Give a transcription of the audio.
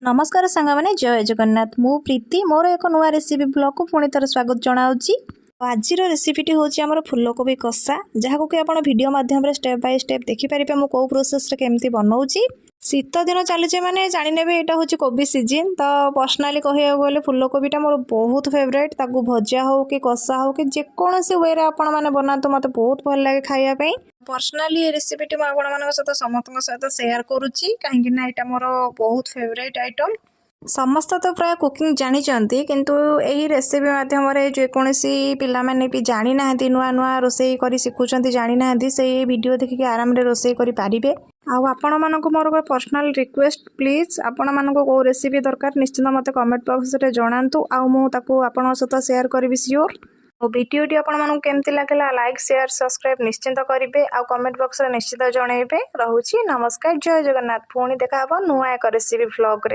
ନମସ୍କାର ସାଙ୍ଗମାନେ, ଜୟ ଜଗନ୍ନାଥ। ମୁଁ ପ୍ରୀତି, ମୋର ଏକ ନୂଆ ରେସିପି ବ୍ଲଗ୍କୁ ପୁଣି ଥରେ ସ୍ୱାଗତ ଜଣାଉଛି। ଆଜିର ରେସିପିଟି ହେଉଛି ଆମର ଫୁଲକୋବି କଷା, ଯାହାକୁ କି ଆପଣ ଭିଡ଼ିଓ ମାଧ୍ୟମରେ ଷ୍ଟେପ୍ ବାଇ ଷ୍ଟେପ୍ ଦେଖିପାରିବେ ମୁଁ କେଉଁ ପ୍ରୋସେସ୍ରେ କେମିତି ବନାଉଛି। ଶୀତ ଦିନ ଚାଲିଛି ମାନେ ଜାଣିନେବେ ଏଇଟା ହେଉଛି କୋବି ସିଜିନ୍। ତ ପର୍ସନାଲି କହିବାକୁ ଗଲେ ଫୁଲକୋବିଟା ମୋର ବହୁତ ଫେଭରାଇଟ୍। ତାକୁ ଭଜା ହେଉ କି କଷା ହେଉ କି ଯେକୌଣସି ୱେରେ ଆପଣମାନେ ବନାନ୍ତୁ, ମୋତେ ବହୁତ ଭଲ ଲାଗେ ଖାଇବା ପାଇଁ। ପର୍ସନାଲି ଏ ରେସିପିଟି ମୁଁ ଆପଣମାନଙ୍କ ସହିତ, ସମସ୍ତଙ୍କ ସହିତ ସେୟାର କରୁଛି, କାହିଁକି ନା ଏଇଟା ମୋର ବହୁତ ଫେଭରାଇଟ୍ ଆଇଟମ୍। ସମସ୍ତେ ତ ପ୍ରାୟ କୁକିଂ ଜାଣିଛନ୍ତି, କିନ୍ତୁ ଏହି ରେସିପି ମାଧ୍ୟମରେ ଯେକୌଣସି ପିଲାମାନେ ବି ଜାଣିନାହାନ୍ତି, ନୂଆ ନୂଆ ରୋଷେଇ କରି ଶିଖୁଛନ୍ତି, ଜାଣିନାହାନ୍ତି, ସେଇ ଭିଡ଼ିଓ ଦେଖିକି ଆରାମରେ ରୋଷେଇ କରିପାରିବେ। ଆଉ ଆପଣମାନଙ୍କୁ ମୋର ଗୋଟେ ପର୍ସନାଲ୍ ରିକ୍ୱେଷ୍ଟ, ପ୍ଲିଜ୍ ଆପଣମାନଙ୍କୁ କେଉଁ ରେସିପି ଦରକାର ନିଶ୍ଚିନ୍ତ ମୋତେ କମେଣ୍ଟ ବକ୍ସରେ ଜଣାନ୍ତୁ, ଆଉ ମୁଁ ତାକୁ ଆପଣଙ୍କ ସହିତ ସେୟାର କରିବି ସିଓର। ଆଉ ଭିଡ଼ିଓଟି ଆପଣମାନଙ୍କୁ କେମିତି ଲାଗିଲା, ଲାଇକ୍, ସେୟାର, ସବସ୍କ୍ରାଇବ୍ ନିଶ୍ଚିନ୍ତ କରିବେ ଆଉ କମେଣ୍ଟ ବକ୍ସରେ ନିଶ୍ଚିତ ଜଣାଇବେ। ରହୁଛି, ନମସ୍କାର, ଜୟ ଜଗନ୍ନାଥ। ପୁଣି ଦେଖା ହେବ ନୂଆ ଏକ ରେସିପି ଭ୍ଲଗ୍ରେ।